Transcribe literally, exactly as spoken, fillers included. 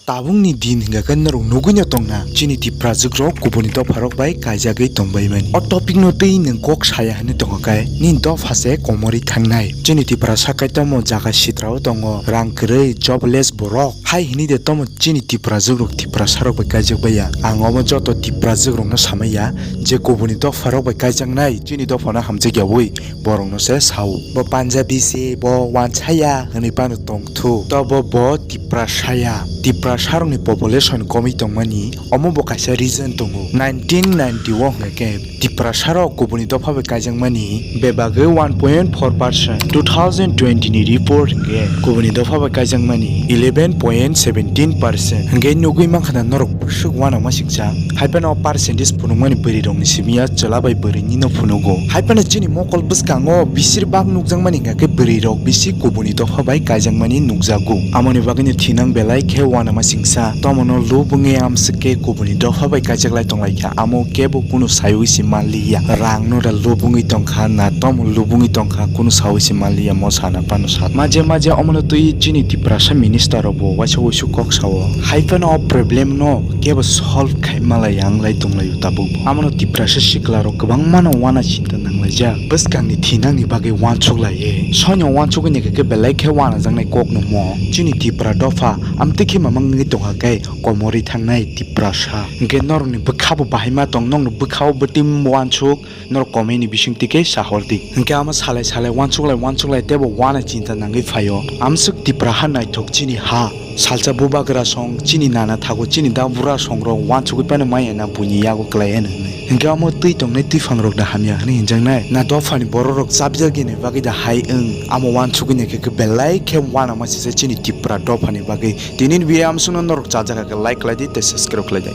Tabukni din hingkha khe norok nugwino tongna chini Tiprajwk rok kubuni dopha rok bai kaijagwi tongbaimani. O topic no twi nwng kok saya hinwi tongkha khe nini dopha se komorwi thangnai. Chini Tiprasa khe tamo jaga sitrao tongo, rang kwrwi, jobless borok. Hai hinwi de tamo chini Tiprajwk rok Tiprasa rok bai kaijak baiya. Ang omo joto Tiprajwk rokno samaiya je kubuni dopha rok bai kaijaknai chini dophano hamjakyawi borokno se sao. Bo Punjabi se, bo wansaya hinwi phano tongthu. Tobo bo Tiprasaya. Tiprasarokni population komwi tongmani omo bo kaisa reason tongo. Nineteen ninety o hwnkhe Tiprasarok kubuni dopha bai kaijakmani bebagwi one point four percent. Two thousand twenty ni report hwnkhe kubuni dopha bai kaijakmani eleven point seventeen percent. Hwnkhe nugwi mankha na norok bwswk uanamasingcha. Haiphano o percentage phunukmani bwrwirokni simi ya chwla bai bwrwini no phunugo. Haiphano chini mokol bwskango bisir bak nukjakmani hwnkha khe bwrwirok bisi kubuni dopha bai kaijakmani nukjago. Amoni bagwino thinang belai khe uanamasingcha. Tomono lubungwi amswk khe kubuni dopha bai kaijaklai tonglaikha. Amo kebo kunu saiwi se manliya. Rangno da lubungwi tongkha, na tomo lubungwi tongkha, kunu sawi se manliya, mo sana phano sa. Maje maje omono twi chini Tiprasa minister rok bo waisa waisa kok sao. Haiphano o problem no kebo solve khai malai ang lai tonglaio tabuk bo. Amono Tiprasa sikla rok kwbangma no uana chinta nanglaijak. Bwskangni thinangni bagwi uansuk laiye. Soino uansugwi ni khe belai khe uanajaknai kok no mo. Chini Tipra dopha amtwi khe mamang wngwi tongkha khe komorwi thangnai Tiprasa. Hwnkhe norokni bwkha bo bahai ma tong, nokni bwkha o bwtwi uansuk. Norok comment ni bising twi khe sahor di. Hwnkhe amo salai salai uansuklai uansuklai teibo uana chinta nangwi phaio. Amswk Tipra ha naithok chini ha. Salsa bubagra song chini nana thago chini da bura song rok uansugwi phano maya na buini yago kwlai hwnwi. Hwnkhe amo twi tongnai twiphang rok da hamya hwnwi hinjaknai. Na dophani borok rok chapjagini bagwi da hai wng. Amo uansugwi naikhe belai khe uanama sisa chini Tipra dophani bagwi. Tini ni video amswkno norok chajak khe like khlai di tei subscribe khlai di.